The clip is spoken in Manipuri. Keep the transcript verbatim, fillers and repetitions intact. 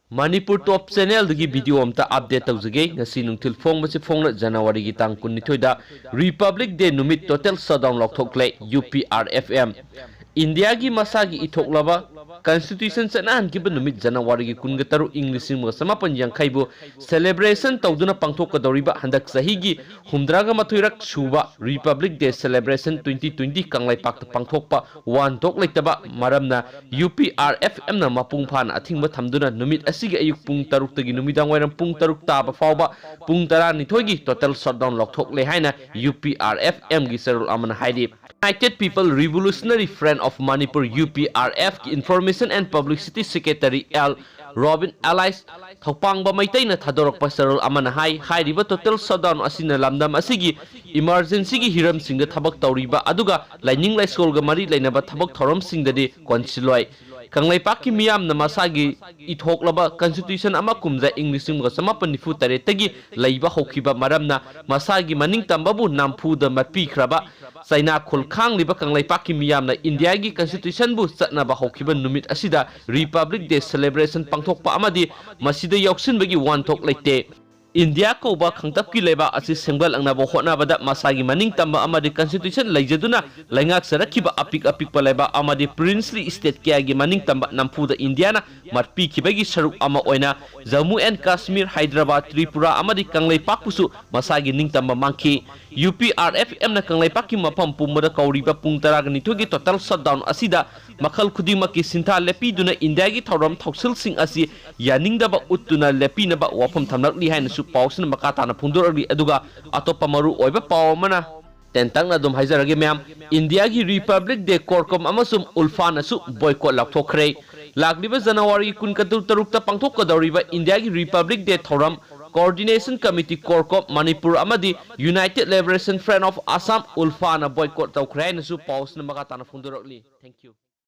Manipur Top Channel ꯗꯒꯤ video ꯑꯝꯇ update ꯇꯧꯖꯒꯦ꯫ ꯉꯁꯤ ꯅꯨꯡꯊꯤꯜ ꯐꯣꯡꯕꯁꯤ ꯐꯣꯡꯅ January ꯒꯤ ꯇꯥꯡ ꯀꯨꯟꯅꯤꯊꯣꯏꯗ Republic Day ꯅꯨꯃꯤꯠ total shutdown ꯂꯥꯎꯊꯣꯛꯂꯦ U P R F M꯫ ꯏꯟꯗꯤꯌꯥꯒꯤ ꯃꯁꯥꯒꯤ ꯏꯊꯣꯛꯂꯕ constitution ꯆꯠꯅꯍꯟꯈꯤꯕ ꯅꯨꯃꯤꯠ January ꯒꯤ ꯀꯨꯟꯒ ꯇꯔꯨꯛ, ꯏꯪ ꯂꯤꯁꯤꯡ ꯑꯃꯒ ꯆꯃꯥꯄꯟ ꯌꯥꯡꯈꯩꯕꯨ celebration ꯇꯧꯗꯨꯅ ꯄꯥꯡꯊꯣꯛꯀꯗꯧꯔꯤꯕ ꯍꯟꯗꯛ ꯆꯍꯤꯒꯤ ꯍꯨꯝꯗ꯭ꯔꯥꯒ ꯃꯥꯊꯣꯏꯔꯛ ꯁꯨꯕ Republic Day celebration twenty twenty ꯀꯪꯂꯩꯄꯥꯛꯇ ꯄꯥꯡꯊꯣꯛꯄ ꯋꯥꯍꯟꯊꯣꯛ ꯂꯩꯇꯕ ꯃꯔꯝꯅ U P R F M ꯅ ꯃꯄꯨꯡ ꯐꯥꯅ ꯑꯊꯤꯡꯕ ꯊꯝꯗꯨꯅ ꯅꯨꯃꯤꯠ ꯑꯁꯤꯒꯤ ꯑꯌꯨꯛ ꯄꯨꯡ ꯇꯔꯨꯛꯇꯒꯤ ꯅꯨꯃꯤꯗꯥꯡ ꯋꯥꯏꯔꯝ ꯄꯨꯡ ꯇꯔꯨꯛ ꯇꯥꯕ ꯐꯥꯎꯕ ꯄꯨꯡ ꯇꯔꯥꯅꯤꯊꯣꯏꯒꯤ total shutdown ꯂꯥꯎꯊꯣꯛꯂꯦ ꯍꯥꯏꯅ U P R F M ꯒꯤ ꯆꯦꯔꯣꯜ ꯑꯃꯅ ꯍꯥꯏꯔꯤ꯫ United People Revolutionary Front of Manipur, U P R F ꯀꯤ Information and Publicity Secretary L Robin alias ꯊꯧꯄꯥꯡꯕ ꯃꯩꯇꯩꯅ ꯊꯥꯗꯣꯔꯛꯄ ꯆꯦꯔꯣꯜ ꯑꯃꯅ ꯍꯥꯏ, ꯍꯥꯏꯔꯤꯕ total shutdown ꯑꯁꯤꯅ ꯂꯝꯗꯝ ꯑꯁꯤꯒꯤ emergency ꯒꯤ ꯍꯤꯔꯝꯁꯤꯡꯗ ꯊꯕꯛ ꯇꯧꯔꯤꯕ ꯑꯗꯨꯒ ꯂꯥꯏꯅꯤꯡ ꯂꯥꯏꯁꯣꯜꯒ ꯃꯔꯤ ꯂꯩꯅꯕ ꯊꯕꯛ ꯊꯧꯔꯝꯁꯤꯡꯗꯗꯤ ꯀꯣꯟꯁꯤꯜꯂꯣꯏ꯫ ꯀꯪꯂꯩꯄꯥꯛꯀꯤ ꯃꯤꯌꯥꯝꯅ ꯃꯁꯥꯒꯤ ꯏꯊꯣꯛꯂꯕ constitution ꯑꯃ ꯀꯨꯝꯖꯥ ꯏꯪ ꯂꯤꯁꯤꯡ ꯑꯃꯒ ꯆꯃꯥꯄꯟ ꯅꯤꯐꯨ ꯇꯔꯦꯠꯇꯒꯤ ꯂꯩꯕ ꯍꯧꯈꯤꯕ ꯃꯔꯝꯅ ꯃꯁꯥꯒꯤ ꯃꯅꯤꯡꯇꯝꯕꯕꯨ ꯅꯝꯐꯨꯗ ꯃꯠꯄꯤꯈ꯭ꯔꯕ ꯆꯩꯅꯥ ꯈꯨꯜ ꯈꯥꯡꯂꯤꯕ ꯀꯪꯂꯩꯄꯥꯛꯀꯤ ꯃꯤꯌꯥꯝꯅ ꯏꯟꯗꯤꯌꯥꯒꯤ constitution ꯕꯨ ꯆꯠꯅꯕ ꯍꯧꯈꯤꯕ ꯅꯨꯃꯤꯠ ꯑꯁꯤꯗ Republic Day celebration ꯄꯥꯡꯊꯣꯛꯄ ꯑꯃꯗꯤ ꯃꯁꯤꯗ ꯌꯥꯎꯁꯤꯟꯕꯒꯤ ꯋꯥꯍꯟꯊꯣꯛ ꯂꯩꯇꯦ꯫ ꯏꯟꯗꯤꯌꯥ ꯀꯧꯕ ꯈꯥꯡꯇꯞꯀꯤ ꯂꯩꯕꯥꯛ ꯑꯁꯤ ꯁꯦꯝꯒꯠꯂꯛꯅꯕ ꯍꯣꯠꯅꯕꯗ ꯃꯁꯥꯒꯤ ꯃꯅꯤꯡꯇꯝꯕ ꯑꯃꯗꯤ constitution ꯂꯩꯖꯗꯨꯅ ꯂꯩꯉꯥꯛꯆꯔꯛꯈꯤꯕ ꯑꯄꯤꯛ ꯑꯄꯤꯛꯄ ꯂꯩꯕꯥꯛ ꯑꯃꯗꯤ princely state ꯀꯌꯥꯒꯤ ꯃꯅꯤꯡꯇꯝꯕ ꯅꯝꯐꯨꯗ ꯏꯟꯗꯤꯌꯥꯅ ꯃꯠꯄꯤꯈꯤꯕꯒꯤ ꯁꯔꯨꯛ ꯑꯃ ꯑꯣꯏꯅ Jammu and Kashmir, Hyderabad, Tripura ꯑꯃꯗꯤ ꯀꯪꯂꯩꯄꯥꯛꯄꯨꯁꯨ ꯃꯁꯥꯒꯤ ꯅꯤꯡꯇꯝꯕ ꯃꯥꯡꯈꯤ꯫ U P R F M ꯅ ꯀꯪꯂꯩꯄꯥꯛꯀꯤ ꯃꯐꯝ ꯄꯨꯝꯕꯗ ꯀꯧꯔꯤꯕ ꯄꯨꯡ ꯇꯔꯥꯒ ꯅꯤꯊꯣꯏꯒꯤ total shutdown ꯑꯁꯤꯗ ꯃꯈꯜ ꯈꯨꯗꯤꯡꯃꯛꯀꯤ ꯁꯤꯟꯊꯥ ꯂꯦꯞꯄꯤꯗꯨꯅ ꯏꯟꯗꯤꯌꯥꯒꯤ ꯊꯧꯔꯝ ꯊꯧꯁꯤꯜꯁꯤꯡ ꯑꯁꯤ ꯌꯥꯅꯤꯡꯗꯕ ꯎꯠꯇꯨꯅ ꯂꯦꯞꯄꯤꯅꯕ ꯋꯥꯐꯝ ꯊꯝꯂꯛꯂꯤ ꯍꯥꯏꯅꯁꯨ ꯄꯥꯎꯁꯤꯅ ꯃꯈꯥ ꯇꯥꯅ ꯐꯣꯡꯗꯣꯔꯛꯂꯤ꯫ ꯑꯗꯨꯒ ꯑꯇꯣꯞꯄ ꯃꯔꯨ ꯑꯣꯏꯕ ꯄꯥꯎ ꯑꯃꯅ ꯇꯦꯟꯇꯛꯅ ꯑꯗꯨꯝ ꯍꯥꯏꯖꯔꯒꯦ ꯃꯌꯥꯝ, ꯏꯟꯗꯤꯌꯥꯒꯤ Republic Day CORCOM ꯑꯃꯁꯨꯡ ULFA ꯅꯁꯨ boycott ꯂꯥꯎꯊꯣꯛꯈ꯭ꯔꯦ꯫ ꯂꯥꯛꯂꯤꯕ January ꯀꯨꯟ ꯇꯔꯨꯛꯇ ꯄꯥꯡꯊꯣꯛꯀꯗꯧꯔꯤꯕ ꯏꯟꯗꯤꯌꯥꯒꯤ Republic Day ꯊꯧꯔꯝ Coordination Committee CORCOM, ꯃꯅꯤꯄꯨꯔ ꯑꯃꯗꯤ United Liberation Front of Assam, ULFA ꯅ boycott ꯇꯧꯈ꯭ꯔꯦ ꯍꯥꯏꯅꯁꯨ ꯄꯥꯎꯁꯤꯅ ꯃꯈꯥ ꯇꯥꯅ ꯐꯣꯡꯗꯣꯔꯛꯂꯤ꯫ Thank you꯫